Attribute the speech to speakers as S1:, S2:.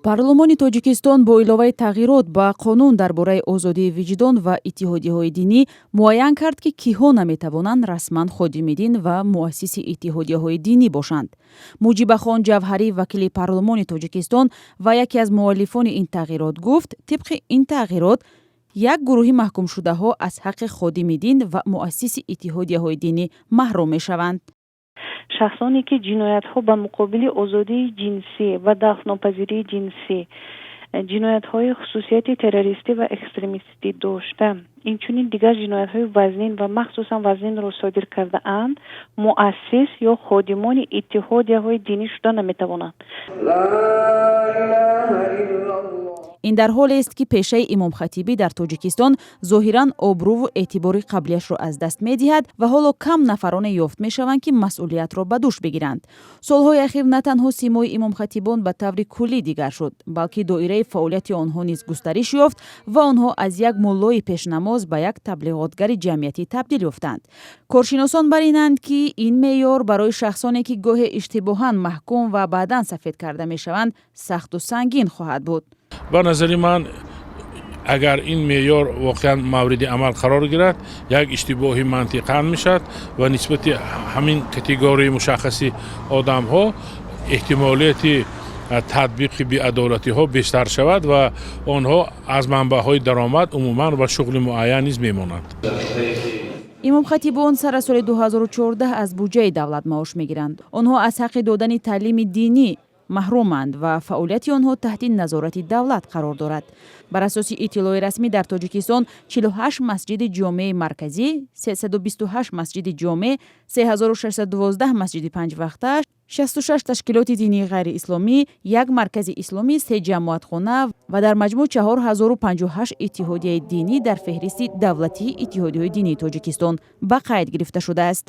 S1: Парлумони Тоҷикистон бо иловаи тағйирот ба қонун дар бораи озодии виҷдон ва иттиҳодияҳои динӣ муайян кард, ки киҳо наметавонанд расман ходими дин ва муассиси иттиҳодияҳои динӣ бошанд. Муҷибахон Ҷавҳарӣ, вакили парлумони Тоҷикистон ва яке аз муаллифони ин тағйирот, гуфт, тибқи ин тағйирот як гурӯҳи маҳкумшудаҳо аз ҳаққи ходими дин ва муассиси иттиҳодияҳои динӣ маҳрум мешаванд.
S2: Шахсоне, ки ҷиноятҳо ба муқобили озодии ҷинсӣ ва дафнопазирии ҷинсӣ, ҷиноятҳои хусусияти террористӣ ва экстремистӣ дошта, инчунин дигар ҷиноятҳои вазнин ва махсусан вазнинро содир кардаанд, муассис ё ходимони иттиҳодияҳои динӣ шуда наметавонанд.
S1: Ин дар ҳолест, ки пешаи имомхатибӣ дар Тоҷикистон зоҳиран обрӯву эътибори қаблияшро аз даст медиҳад ва ҳоло кам нафароне ёфт мешаванд, ки масъулиятро ба дӯш бигиранд. Солҳои ахир на танҳо симои имомхатибон ба таври куллӣ дигар шуд, балки доираи фаъолияти онҳо низ густариш ёфт ва онҳо аз як муллои пешнамоз ба як таблиғотгари ҷамъиятӣ табдил ёфтанд. Коршиносон бар инанд, ки ин меъёр барои шахсоне, ки гоҳе иштибоҳан маҳкум ва баъдан сафед карда мешаванд, сахту сангин хоҳад буд.
S3: Ба назари ман, агар ин меъёр воқеан мавриди амал қарор гирад, як иштибоҳи мантиқан мешавад ва нисбати ҳамин категорияи мушаххаси одамҳо эҳтимолияти татбиқи беадолатиҳо бештар шавад ва онҳо аз манбаъҳои даромад умуман ва шуғли муайян низ мемонанд.
S1: Имомхатибон сар аз соли 2014 аз буҷаи давлат маош мегиранд. Онҳо аз ҳаққи додани таълими динӣ маҳруманд ва фаъолияти онҳо таҳти назорати давлат қарор дорад. Бар асоси иттилои расмӣ, дар Тоҷикистон 48 масҷиди ҷомеи марказӣ, 328 масҷиди ҷомеъ, 3612 масҷиди панҷвақта, 66 ташкилоти динии ғайриисломӣ, як маркази исломӣ, се ҷамоатхона ва дар маҷмӯъ 4058 иттиҳодияи динӣ дар феҳристи давлатии иттиҳодияҳои динии Тоҷикистон ба қайд гирифта шудааст.